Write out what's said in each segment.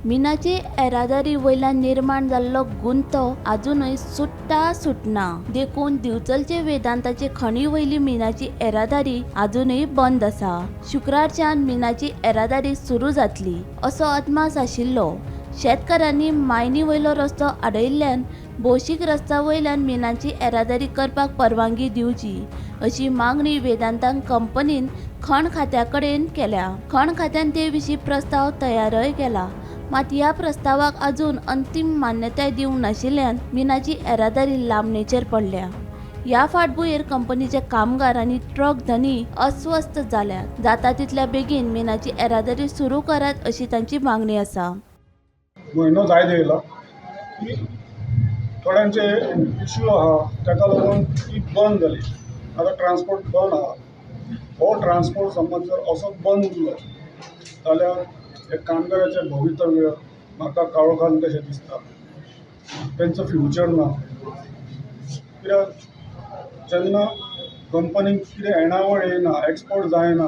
मिनाची येरादारी वयल्यान निर्माण जाल्लो गुंतो आजुनूय सुट्टा सुटना. देखून दिवचलचे वेदांताचे खणी वयली मिनाची येरादारी आजुनूय बंद आसा. शुक्रारच्यान मिनाची येरादारी सुरू जातली असो अदमास आशिल्लो. शेतकारांनी मायनी वयलो रस्तो आडयल्ल्यान भौशीक रस्त्या वयल्यान मिनाची येरादारी करपाक परवानगी दिवची अशी मागणी वेदांता कंपनीन खण खात्या कडेन केल्या. खण खात्यान ते विशीं प्रस्ताव तयारय केला. मात ह्या प्रस्तावाक अजून अंतीम मान्यताय दिवंक नाशिल्ल्यान मिनाची येरादारी लांबणेचेर पडल्या. ह्या फाटभुंयेर कंपनीचे कामगार आनी ट्रक धनी अस्वस्थ जाल्यात. जाता तितल्या बेगीन मिनाची येरादारी सुरू करात अशी तांची मागणी आसा. म्हयनो जायत येयला की थोड्यांचे इश्यू आहा, ताका लागून ती बंद जाली. आतां ट्रांसपोर्ट बंद आहा. हो ट्रांसपोर्ट समज जर असो बंद उरलो जाल्यार हे कामगाराचें भवितव्य म्हाका काळोखान कशें दिसता. तेंचो फ्युचर ना, कित्याक जेन्ना कंपनीक कितें येणावळ येयना, एक्सपोर्ट जायना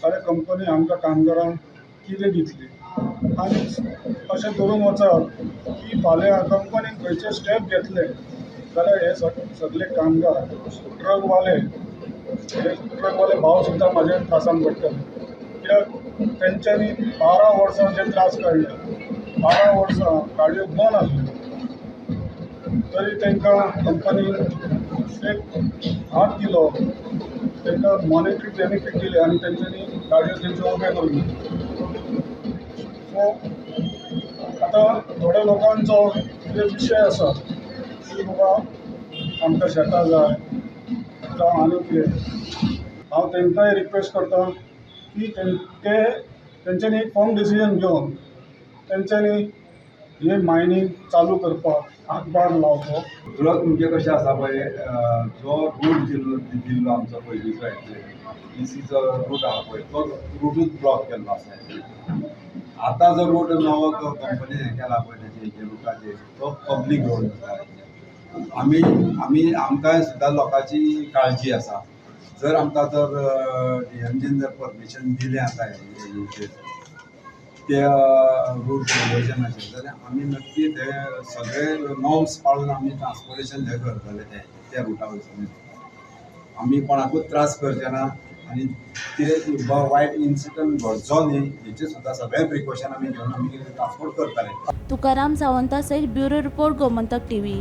जाल्यार कंपनी आमकां कामगारांक कितें दितली? आनी अशें धरून वचत की फाल्यां कंपनीन खंयचे स्टेप घेतले जाल्यार हे सगळे कामगार, ट्रकवाले, हे ट्रकवाले भाव सुद्दां म्हाजे त्रासान पडटले, कित्याक तेंच्यांनी 12 वर्सां जे त्रास काडले, 12 वर्सां गाडयो बंद आसल्यो तरी तांकां कंपनीन एक हात दिलो, तांकां मॉनेटरी बेनिफीट दिले आनी तेंच्यांनी गाडयो तेंच्यो उब्यो करून दिल्यो. सो आतां थोड्या लोकांचो कितें विशय आसा की बाबा आमकां शेतां जाय जावं आनी कितें. हांव तांकांय रिक्वेस्ट करता की ते तेंच्यांनी एक फर्म डिसिजन घेवन तेंच्यांनी हे मायनींग चालू करपाक हातभार लावचो. ट्रक म्हणजे कशें आसा पळय, जो रूट दिल्लो दिल्लो आमचो पयलींचो इसीचो रूट आहा पळय, तो रुटूच ब्लॉक केल्लो आसा. आतां जो रूट नवो कंपनीन हें केला पळय, तेजे रुटाचेर तो पब्लीक रोड आसा. आमी आमकां सुद्दां लोकांची काळजी आसा. जर आमकां जर डीएमजीन जर परमिशन दिलें आतां हेचेर, त्या रूट डायवर्जनाचेर, जाल्यार आमी नक्की ते सगळे नॉर्म्स पाळून आमी ट्रान्सपोर्टेशन हें करतले. ते त्या रुटा वयसून आमी कोणाकूच त्रास करचे ना आनी कितें वायट इन्सिडंट घडचो न्ही हेचे सुद्दां सगळे प्रिकॉशन आमी घेवन आमी ट्रान्सपोर्ट करतले. तुकाराम सावंता सयत ब्युरो रिपोर्ट, गोमंतक टीव्ही.